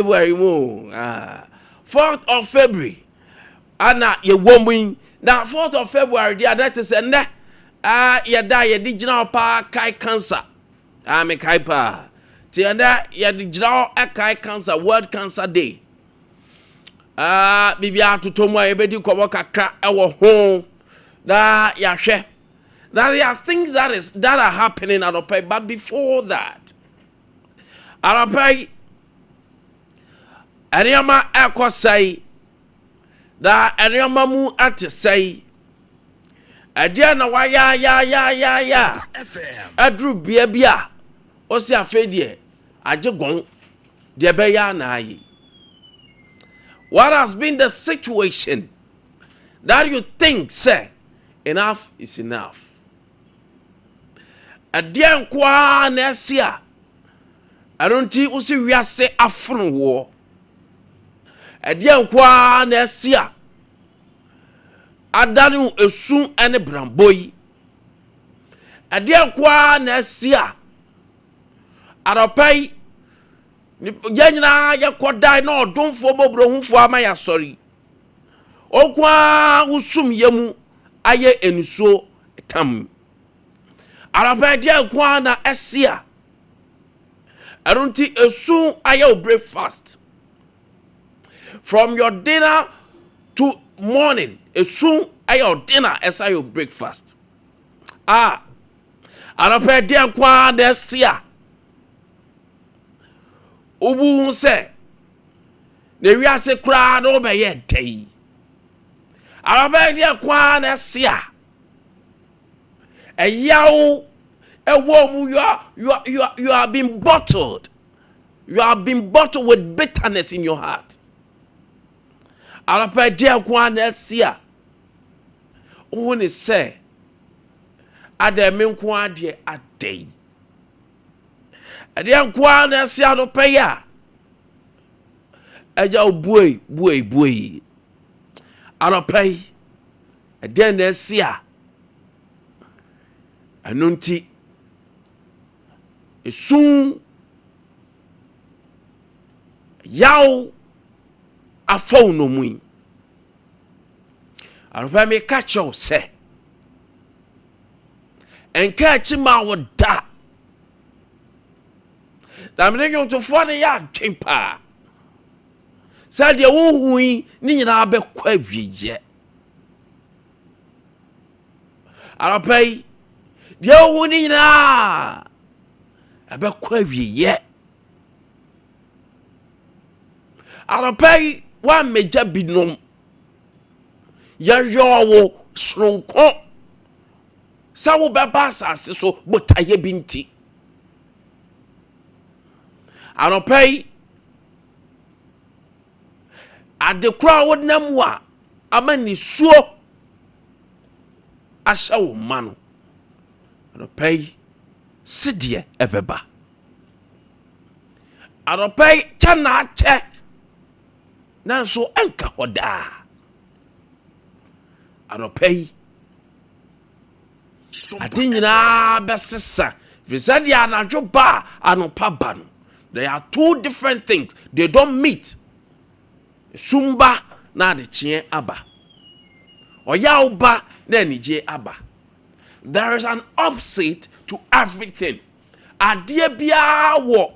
February mu. Ah, 4th of February ana yɛwɔ mu yi. Na 4th of February deɛ, ada te sɛ nnɛ, ah, yɛda a yɛde gyina hɔ paa kae cancer. Ah, mekae paa. Nti ɛnɛ yɛde gyina hɔ ɛkae cancer, World Cancer Day. Ah, biribi atotɔ mu a yɛbɛdi nkɔmmɔ kakra ɛwɔ ho na yɛahwɛ. Now there are things that are happening anɔpa yi, but before that, anɔpa yi, nneɛma ɛkɔ sɛe na nneɛma mu ate sɛe. Ɛdeɛ na wayayayayaya FM. aduru bea bi a ɔsi afei deɛ agye gɔn deɛ ɛbɛyɛ ana ayɛ. What has been the situation that you think say enough is enough? Ɛdeɛ nkoaa na ɛsi a ɛno nti wosi wiase afono woɔ. Ɛdeɛ nkoaa na ɛsi a adane wo esu ne brambɔ yi. Ɛdeɛ nkoaa na ɛsi a anɔpa yi yɛn nyinaa yɛkɔ dan na ɔdomfoɔ bɔborɔhufoɔ ama yɛ asɔre ɔnkoaa wosum yɛ mu ayɛ enisuo tam. Anɔpa yi, ɛdeɛ nkoaa na ɛsi a ɛno nti esu ayɛ wo breakfast from your dinner to morning? Esu ayɛ wo dinner, ɛsa yɛ wo breakfast. Ah, anɔpa, ɛdeɛ nkoaa na ɛsi a wobu hu sɛ na ewiase koraa na wobɛyɛ dɛ yi? Anɔpa, ɛdeɛ nkoaa na ɛsi a ɛyaw ɛwɔ mu? You have been bottled, you have been bottled with bitterness in your heart. Anɔpa, ɛdeɛ nkoaa na ɛsi a wohu ne sɛ adɛ me nko adeɛ ada yi? Ɛdeɛ nko ara na ɛsi anɔpa yi a ɛgya wo buei buei buei? Anɔpa yi, ɛdeɛ na ɛsi a ɛno nti esu yaw afa wo no mu yi? Anɔpa yi, meka kyerɛ wo sɛ nka akyi ma wo da na mene nnwomtofoɔ no yɛ adwen paa sɛ deɛ wohu yi ne nyinaa bɛkɔ awieyɛ. Anɔpa yi, deɛ wohu ne nyinaa ɛbɛkɔ awieyɛ. Anɔpa yi, woammɛgya binom, yɛyɔɔ wo soronko sɛ wobɛba asase so botaeɛ bi nti. Anɔpa yi, ade koro a wonam mu a ama nisuo ahyɛ wo ma no, anɔpa yi, sedeɛ ɛbɛba. Anɔpa yi, kyɛ na akyɛ nanso ɛnka hɔ daa. Anɔpa yi, Sompa ade nyinaa bɛsesa, firi sɛ deɛ anadwo ba a anɔpa ba no, they are two different things, they don't meet. Sum ba na adekyeɛ aba, ɔyaw ba na anigye aba. There is an opposite to everything. Adeɛ biara wɔ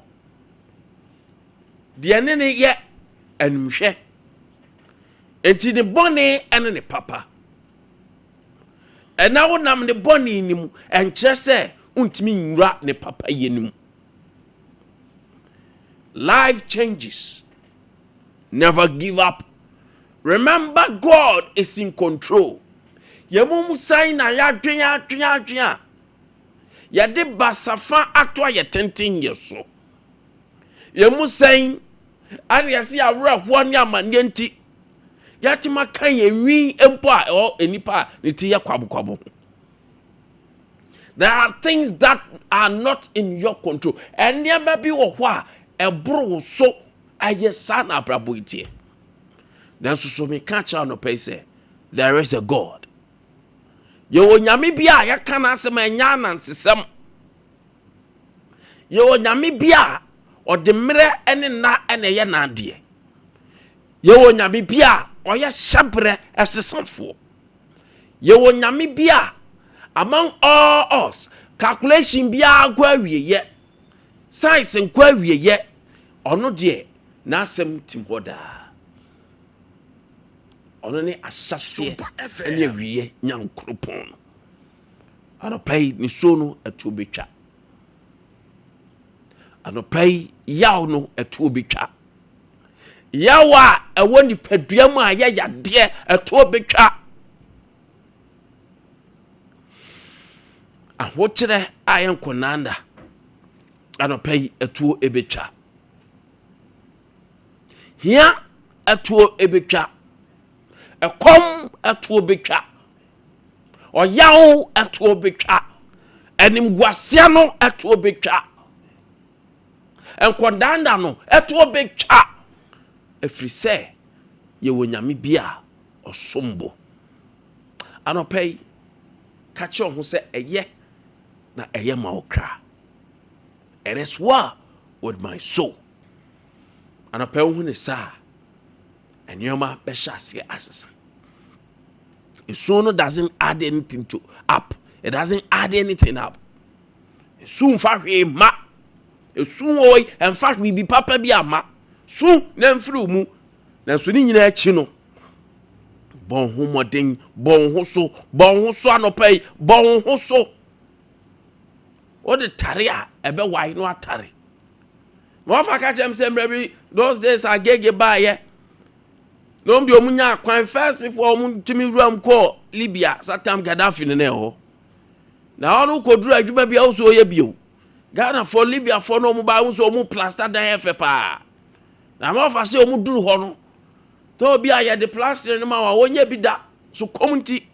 deɛ ne ne yɛ animhwɛ, nti ne bɔne ne ne papa. Ɛna wonam ne bɔne ni mu, ɛnkyerɛ sɛ wontumi nwura ne papa yɛ no mu. Life changes. Never give up. Remember, God is in control. Yɛn mu san na yɛadwen adwen adwen a yɛde basafa ato a yɛtenten yɛ so. Yɛn mu sɛn ana yɛsi awerɛhoɔ ne amanneɛ nti yɛatumi aka yɛn nwi mpo a ɛwɔ nipa a ne ti yɛ kwabokwabo ho? There are things that are not in your control. Nneɛma bi wɔ hɔ a ɛboro wo so. Ayɛ saa na abrabɔ yi teɛ. Nanso so meka kyerɛ anɔpa yi sɛ there is a God. Yɛwɔ Nyame bi a yɛka n'asɛm a ɛnyɛ anansesɛm. Yɛwɔ Nyame bi a Ɔde mmerɛ ne nna na ɛyɛ n'adeɛ. Yɛwɔ Nyame bi a ɔyɛ hyɛberɛ sesafoɔ. Yɛwɔ Nyame bi a among all us, calculation biara nkɔ awieyɛ, science nkɔ awieyɛ, ɔno deɛ n'asɛm tim hɔ daa. Ɔno ne ahyɛseɛ ne awieɛ Nyankoropɔn no. Anɔpa yi nisuo no ɛtoɔ bɛtwa. Anɔpa yi yaw no ɛtoɔ bɛtwa. Yaw a ɛwɔ nipadua mu a ɛyɛ yadeɛ ɛtoɔ bɛtwa. Ahokyerɛ a ɛyɛ nkɔnaanda anɔpa yi ɛtoɔ ɛbɛtwa. Hia ɛtoɔ ɛbɛtwa. Ɛkɔm ɛtoɔ bɛtwa. Ɔyaw ɛtoɔ bɛtwa. Animguaseɛ no ɛtoɔ bɛtwa. Nkɔdaanna no, ɛtoɔ bɛtwa, ɛfiri sɛ yɛwɔ Nyame bi a ɔsom bo. Anɔpa yi, ka kyerɛ wo ho sɛ ɛyɛ na ɛyɛ ma wo kra. It is well with my soul. Anɔpa yi wohu ne saa a, nneɛma bɛhyɛ aseɛ asesa. Esuo no doesn't add anything to up. It doesn't add anything up. Su mfa hwee mma. Esu wɔ yi, ɛmfa biribi papa bi amma. Su na mfiri wo mu. Nanso ne nyinaa akyi no, bɔ ho mmɔden, bɔ wo ho so, bɔ wo ho so anɔpa yi, bɔ wo ho so. Wode tare a ɛbɛwae no atare. Na wafa ka kyerɛ m sɛ mmerɛ bi those days agege baayɛ na wɔn deɛ wɔn nya kwan first people a wɔn tumi wura mu kɔɔ Libya Satam Gaddafi no na ɛhɔ. Na ɔno kɔduru adwuma bi a wo sɛ ɔyɛ bio. Ghanafoɔ, Libyafoɔ na wɔn ba wo sɛ wɔn plaster dan yɛ fɛ paa. Na ama ɔfa sɛ wɔn duru hɔ no, tɔ obi a yɛde plaster no ma wɔn a wɔnyɛ bi da so kɔm nti.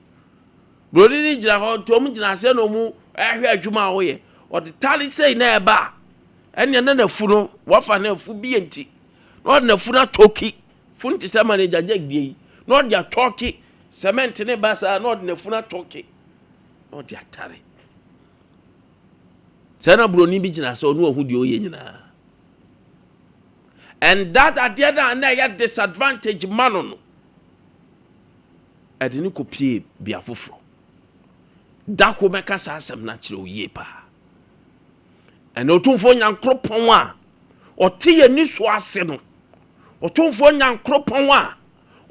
Buroni no gyina hɔ nti wɔn gyina aseɛ na wɔn ɛhwɛ adwuma a wɔyɛ. Ɔde tale sei na ɛba a, ɛnea na n'afu no wɔfa n'afu bi nti na ɔde n'afu no atɔki funu te sɛ manager Jack deɛ yi na ɔde atɔki cement ne ba saa na ɔde n'afu no atɔki. Na ɔde atare. Sɛ na buroni bi gyina sɛ ɔno ɔhu deɛ ɔyɛ nyinaa. And that adeɛ no a na ɛyɛ disadvantage ma no no, ɛde no kɔpie bea foforɔ. Dako mɛka saa asɛm no akyerɛ wo yie paa. Ɛna Otumfoɔ Nyankoropɔn a ɔte yɛn nisoɔ ase no, Otumfoɔ Nyankoropɔn a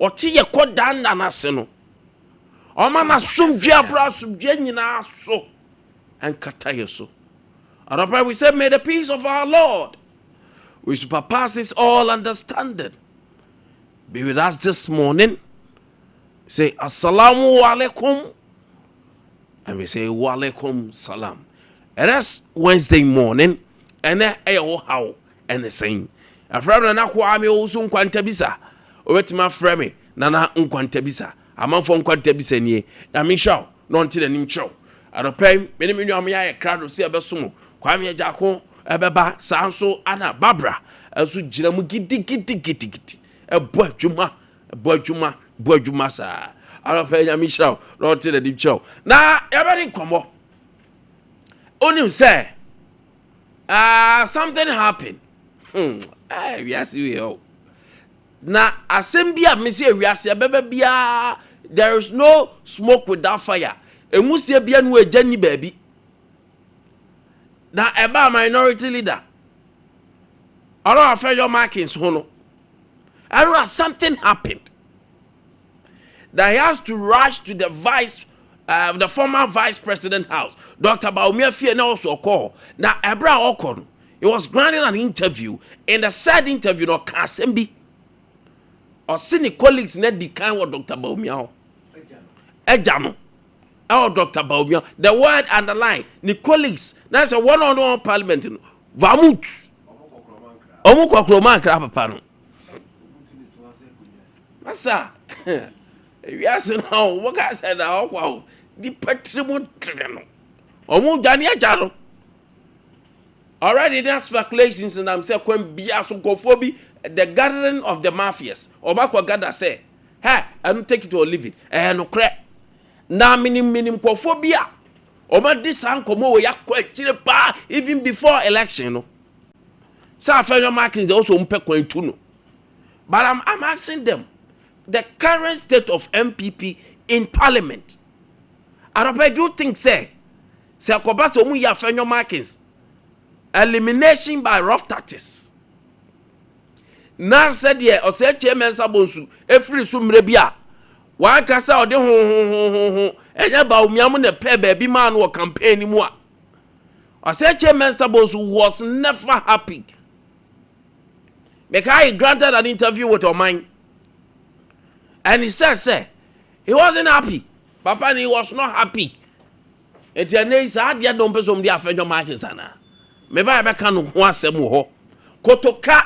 ɔte yɛ kɔ dandan ase no, Ɔma n'asomdwoeɛ aboro asomdwoeɛ nyinaa so nkata yɛ so. Anɔpa we say may the peace of our Lord which surpasses all understanding be with us this morning. Say assalamu alaikum and we say wa alaikum salam. It is Wednesday morning and ɛyɛ wo haw ɛne sɛn. Ɛfrɛ me Nana Kwame Owusu Nkwantabisa. Wobɛtumi afrɛ me Nana Nkwantabisa. Amanfoɔ nkwantabisa nie. Nyame nhyira wo na ɔnte n'anim nkyerɛ wo. Anɔpa yi, me ne me nua yɛayɛ krado sɛ yɛbɛsom wo. Kwame Agyarko ɛbɛba, saa nso ana Barbara nso gyina mu gidigidigidigidi ɛbɔ adwuma, bɔ adwuma, bɔ adwuma saa. Anɔpa yi, Nyame nhyira wo na ɔnte n'anim nkyerɛ wo. Na yɛbɛdi nkɔmmɔ. Wonim sɛ uh, something happened. Eh, wiase wei o. Na asɛm bi a mesi ewiase ɛbɛbɛ biara, there is no smoke without fire. Enwusie bia no egya ni baabi. Na ɛbaa minority leader ɔno Afenyo Markins ho no, ɛno something happened that he has to rush to the former vice president house, Dr. Bawumia fie na ɔsɔ ɔkɔ. Na ɛberɛ a ɔkɔ no, he was granting an interview. In the said interview no, ɔka asɛm bi. Ɔse ne colleagues na di kan wɔ Dr. Bawumia hɔ ɛgya no ɛwɔ Dr. Bawumia. The word underline ne colleagues na sɛ wɔn a ɔno parliament no vamut ɔmo kɔ kuroma akra papa no masa wiase no wɔn ka sɛ na ɔkɔ awo nipa tiri mu tere no ɔmo dwane agya no. Already na speculations nam sɛ kwan bia so nkɔfoɔ bi, the gathering of the mafias, ɔmo akɔ gather sɛ hɛ ɛno, take it or leave it, ɛyɛ nokorɛ. Na minim minim nkɔfoɔ bi a ɔmo adi saa nkɔmɔ wɔ yakɔ akyire paa even before election no. Sɛ Afenyo Markins de ɔsɔ ɔmo pɛ kwan tu no, but I'm asking them, the current state of NPP in parliament anɔpa, do you think sɛ kɔba sɛ ɔmo yi Afenyo Markins, elimination by rough tactics, na sɛdeɛ Osei Kyei Mensah Bonsu efiri so mmerɛ bi a wankasa ɔde ho ɛnyɛ Bawumia mu na pɛ baabi maa no wɔ campaign mu a, Osei Kyei Mensah Bonsu was never happy because he granted an interview with Oman and he said say he wasn't happy. Papa, he was not happy. Eti ɛnɛ yi saa adeɛ dɔm pɛ sɛ ɔmo de Afenyo Markins ana meba yɛbɛka no ho asɛm wɔ hɔ. Kotoka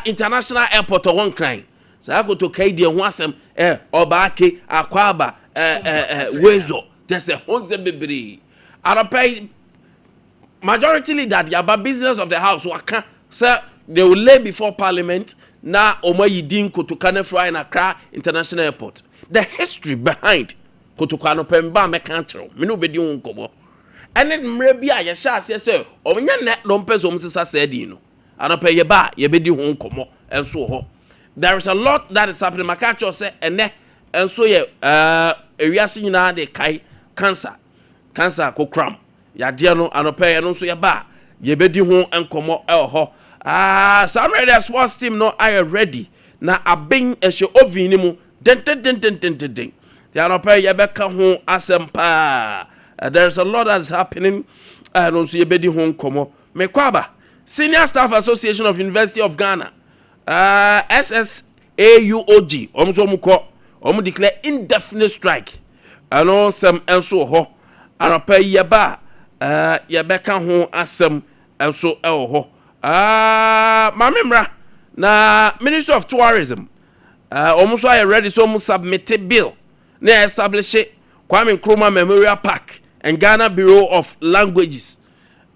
International Airport ɔwɔ Nkran, saa Kotoka yi deɛ ho asɛm ɔbaake akwaaba ɛ ɛ ɛ wezo kyɛ sɛ ho nsɛm bebree. Anɔpɛ yi, majority leader de aba business of the house, waka sɛ they will lay before parliament na wɔn ayi din Kotoka no afiri ayɛ Accra International Airport. The history behind Kotoka no pɛ mba a mɛka akyerɛw me ne obɛdi ho nkɔmmɔ, ɛne mmerɛ bi a yɛhyɛ aseɛ sɛ ɔnyɛ nnɛ na ɔmpɛ sɛ ɔmo sesa saa din no. Anɔpɛ yɛba a yɛbɛdi ho nkɔmmɔ nso wɔ hɔ. There is a lot that is happening. Maka akyerɛw sɛ ɛnɛ nso yɛ ewiase nyinaa de kae cancer kokoram yadeɛ no. Anɔpɛ yɛ no nso yɛba a yɛbɛdi ho nkɔmmɔ ɛwɔ hɔ. Saa mmerɛ deɛ, sports team no ayɛ ready na aben ɛhyɛ oven no mu dendendendendenden. Te anɔpɛ yɛbɛka ho asɛm paa. There is a lot that is happening. Ɛno nso yɛbɛdi ho nkɔmmɔ. Mekɔ aba, Senior Staff Association of University of Ghana, SSAUOG, wɔn nso wɔn kɔ wɔn declare indefinite strike. Ɛno nsɛm nso wɔ hɔ. Anɔpɛ yi yɛba a yɛbɛka ho asɛm nso wɔ hɔ. Maame mmra na Ministry of Tourism, wɔn nso ayɛ ready sɛ wɔn submit bill na establish Kwame Nkrumah Memorial Park and Ghana Bureau of Languages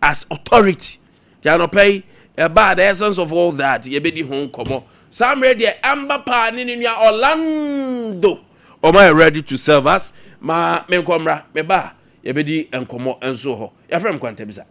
as authority. Tí anɔpɛ yi ɛba, the essence of all that, yɛbɛdi ho nkɔmɔ. Saa mmerɛ deɛ, ɛmba paa ne ne nua Orlando, ɔmo ayɛ ready to serve us. Ma me nkɔmmra, me ba, yɛbɛdi nkɔmɔ nso hɔ. Yɛfrɛ m Kwantabisa.